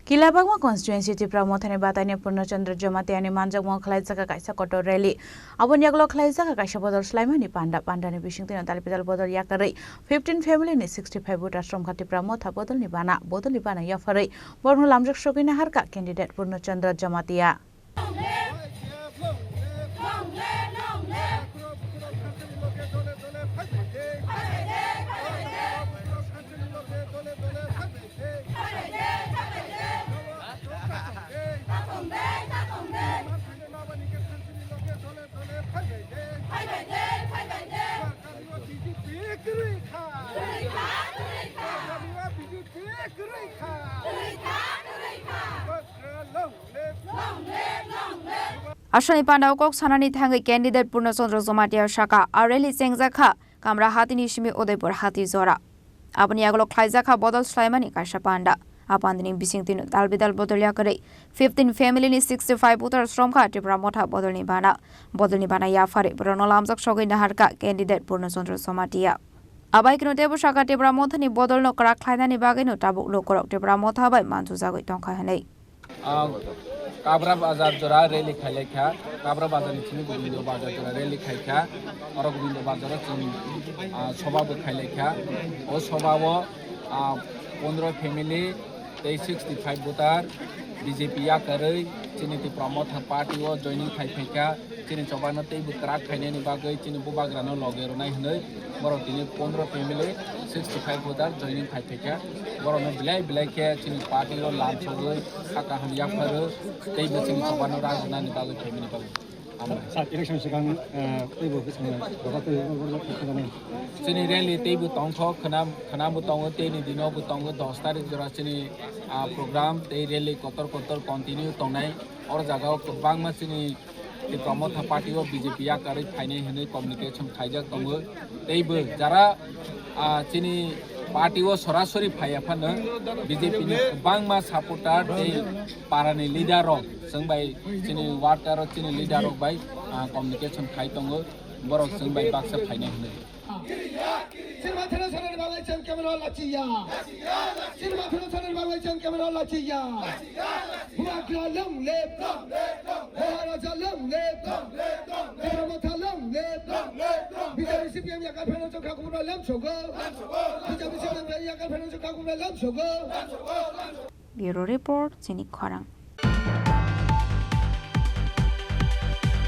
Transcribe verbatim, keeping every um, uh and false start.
Kilabangma constituency Tipra Mothani bataini Purno Chandra Jamatia ni manjakmung khlaijak kaisa kotor rally. Aboni yagulo khlaijak kaisa bodol swlaimani panda. Panda ni bisingtwi no dal bidal bodol yakarwi fifteen family ni sixty five voters romkha Tipra Motha bodol ni bana. Bodol ni bana yapharwi borokno lamjak sogwi naharkha candidate Purno Chandra Jamatia. Aswkni pandao kok sanani thangwi candidate Purno Chandra Jamatia sakha, a rally chengjak kha Kamra hatini simi Udaipur hati jora. Aboni yagulo khlaijak kha bodol swlaimani kaisa panda. A pandani bisingtwi no dal bidal bodol yakarwi fifteen family ni sixty five voters romkha Tipra Motha bodolni bana. Bodolni bana yapharwi borokno lamjak sogwi naharkha candidate Purno Chandra Jamatia. Abai kheno teibo sakha Tipra Mothani bodolno kwrak khlainani bagwino tabuk lukurok Tipra Motha bai manjujagwi tongkha hwnwi. Ah, Kabra Bazar jora rally khailaikha. Kabra Bazar ni simi Gobindo Bazar jora rally khaikha. Oro Gobindo Bazar o chwng, ah, soba bo khailaikha. O soba o, ah, pondro family tei sixty five voter B J P yakarwi chini Tipra Motha party o joining khai phaikha. Chini chobano teibo kwrak khainani bagwi chini bubagrano loge rwnai hwnwi borok tini pondro family sixty five voter joining khai phaikha. Borokno belai belai khe chini party o lamsogwi saka hwn yapharwi teibo chini chobano rajwnani bagwi phaimani bagwi. Sir, election swkang, eh, teibo bwskango doga twi borok thangkha nai. Chini rally teibo tongkho, khwnam, khwnambo tongo, teini dino bo tongo, dos tarik jora chini, ah, program tei rally kotor kotor continue tongnai. Oro jagao kwbangma chini Tipra Motha party o B J P yakarwi phainai hwnwi communication khaijak tongo. Teibo jara, ah, chini party o sorasori phaiya phano B J P ni kwbangma supporter tei parani leader rok chwng bai chini worker rok chini leader rok bai, ah, communication khai tongo. Borok chwng bai baksa phainai hwnwi. Sirma thero sanani bagwi chwng kemeno lachiya. Sirma thero sanani bagwi chwng kemeno lachiya. Bubagra long live. Maharaja long live. Tipra Motha long live. B J P C P M yakar phano chwng kha kubura lem sogo. B J P C P M yakar phano chwng kha kubura lem sogo. Bureau Report, Chini Khorang.